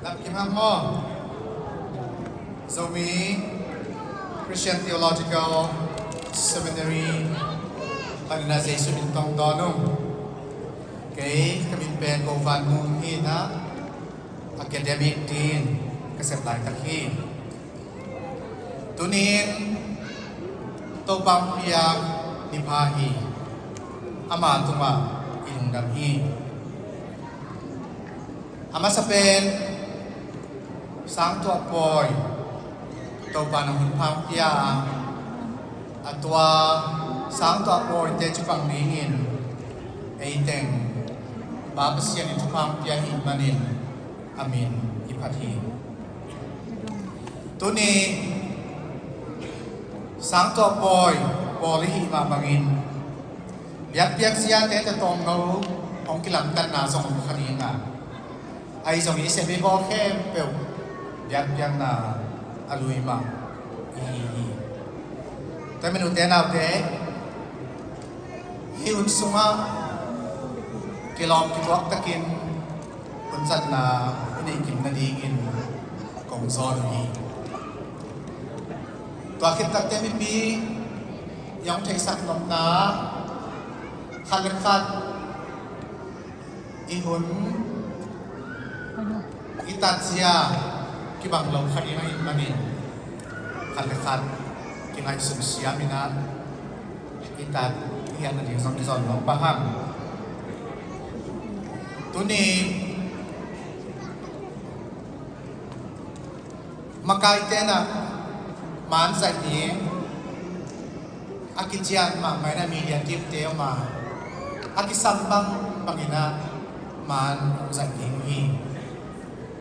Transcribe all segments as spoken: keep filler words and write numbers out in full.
Lam kim hang maw? Zomi Christian Theological Seminary panin a Jesu min tawh dawn ung. Kei ka min pen Ko Van Mung hi a, academic dean ka sep laitak hi. Tuni in Topa hong piak ni pha hi. Ama tungah i lungdam hi. A masa pen Sangtuah Pawi Topa in hong hun pha hong pia a, a tua Sangtuah Pawite cih bang dingin ei teng Pa Pasian in thupha hong pia ahih manin a min i phat hi. Tuni Sangtuah Pawi bawl i hih mah bangin biakpiak ziate tawh tawmno hong kilamdanna zong om kha ding a, ahi zongin i sep i bawl khempeuh biakpiakna a lui mah i hi hi. Tua ahih manin ute naute, hih hun sungah kilawm kituak takin hun zatna i neih kim nadingin kong zawn uh hi. Tua khit takteh mipi i hong theihsak nopna, khat le khat i hun, i tatzia kibang lo kha ding ahih manin khat le khat kingaihsun siam in a, i tat i hiat nading zong i zawn nuam pah hang. Tuni makaite in a man zaih ding a kician mahmah in a media team-te om a, a kisam bangbang in a man zaih ding hi.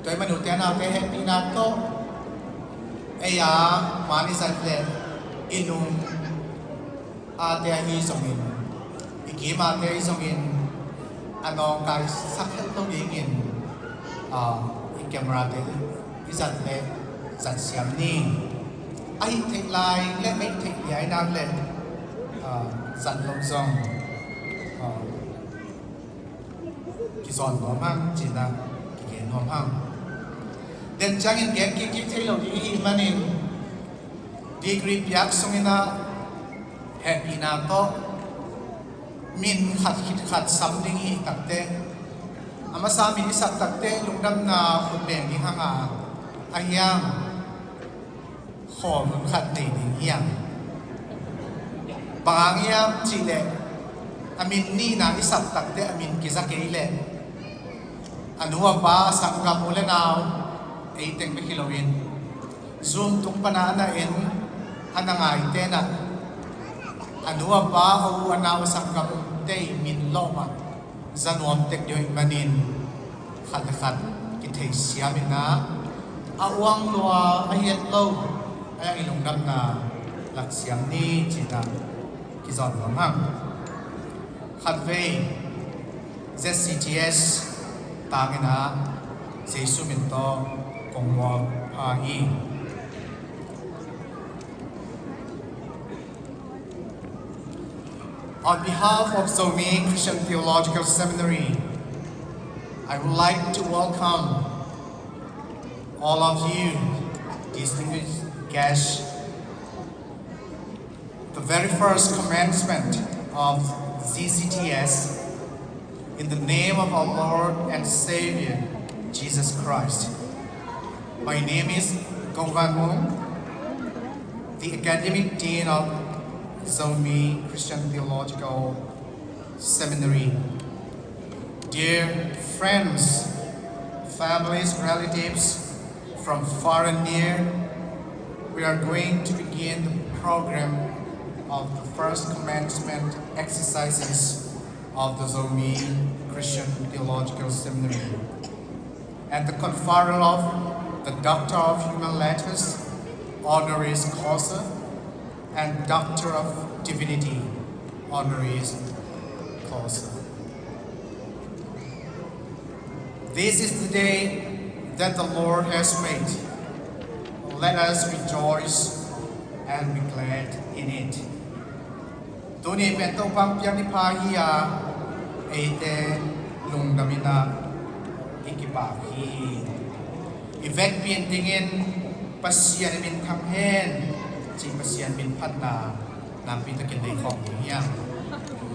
Tua ahih manin ute naute, hehpihna tawh ei a man i zaih leh i nung ate ahi zongin, i kim ate ahi zongin a nawngkaisak het lo dingin, ah, i camera-te i zat leh zat siam ni. A hih theih lai leh a hih theih liai nak leh, ah, zat lo zong, ah, kizawn nuam hang ci-in a kigen nuam hang. Den ciangin gen kikkik thei lo ding i hih manin degree piak sungin a hehpihna tawh min khat khit khat sam ding i hih takteh, a masa min i sak takteh lungdamna khut beng ding hang a, a hiam khawl hun khat nei ding hiam? Bang hang hiam cih leh a min nihna i sak takteh a min kiza kei leh a nu a pa, a sanggam u le nau, ei teng bek hi loin Zoom tung pan a na en, a na ngaite in a, a nu a pa, a u a nau, a sanggam u te min lawh mah za nuam tek ding ahih manin khat le khat kitheisiam in a, a uang lua, a hiat lo, a hiang i lungdamna laksiam ni ci-in a kizawn nuam hang. Khatvei Z C T S tangin a Jesu min tawh kong muak pha hi. On behalf of Zomi Christian Theological Seminary, I would like to welcome all of you, distinguished guests, the very first commencement of Z C T S in the name of our Lord and Savior, Jesus Christ. My name is Ko Van Mung, the Academic Dean of Zomi Christian Theological Seminary. Dear friends, families, relatives from far and near, we are going to begin the program of the first commencement exercises of the Zomi Christian Theological Seminary and the conferral of the Doctor of Human Letters honoris causa and Doctor of Divinity honoris causa. This is the day that the Lord has made. Let us rejoice and be glad in it. Tuni pen Topa hong piak ni pha hi a, eite lungdam in a i kipak hi. I vekpi in dingin Pasian i min tham hen, ci Pasian min phatna nampi takin nei khawm ding hiam?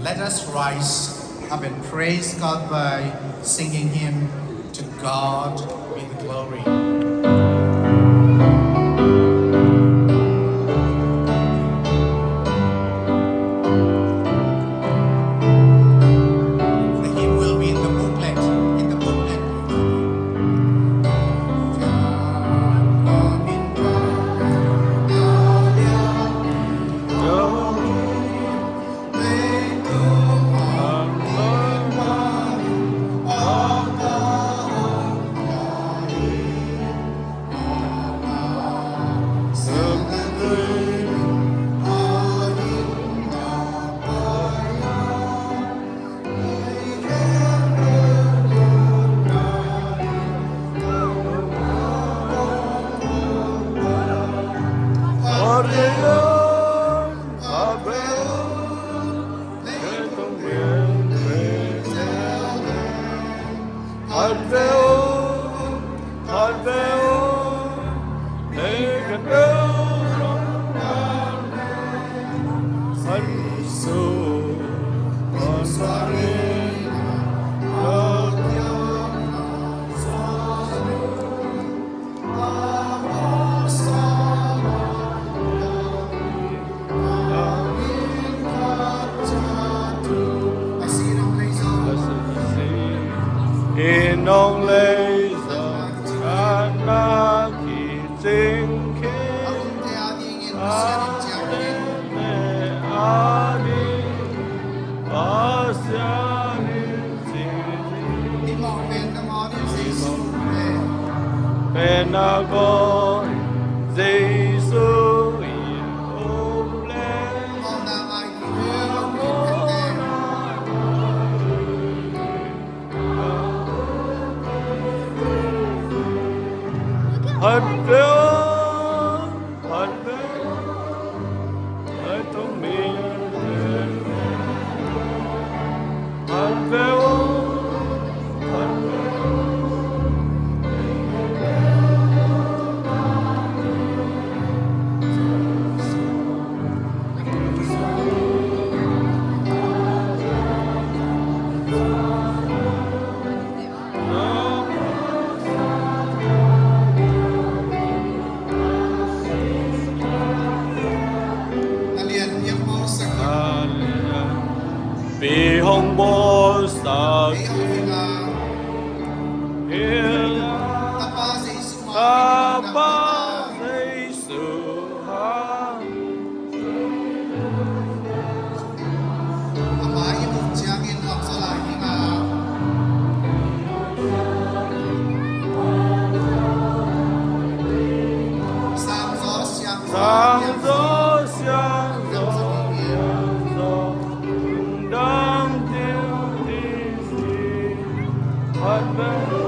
Let us rise up and praise God by singing hymn, "To God be the glory." The hymn will be in the booklet, in the booklet. In ong lei zong kan na ki cing ki a ding a ding Pasian in cing ki. Pen a ko Jesu in ong lei. Pi hong bawlsak hi. Tapa Jesu hang. Amah i muh ciangin lawmzaw lai ding a. Sang zaw siang zaw. Sang zaw siang zaw. Dang ding ding si. Phat bek.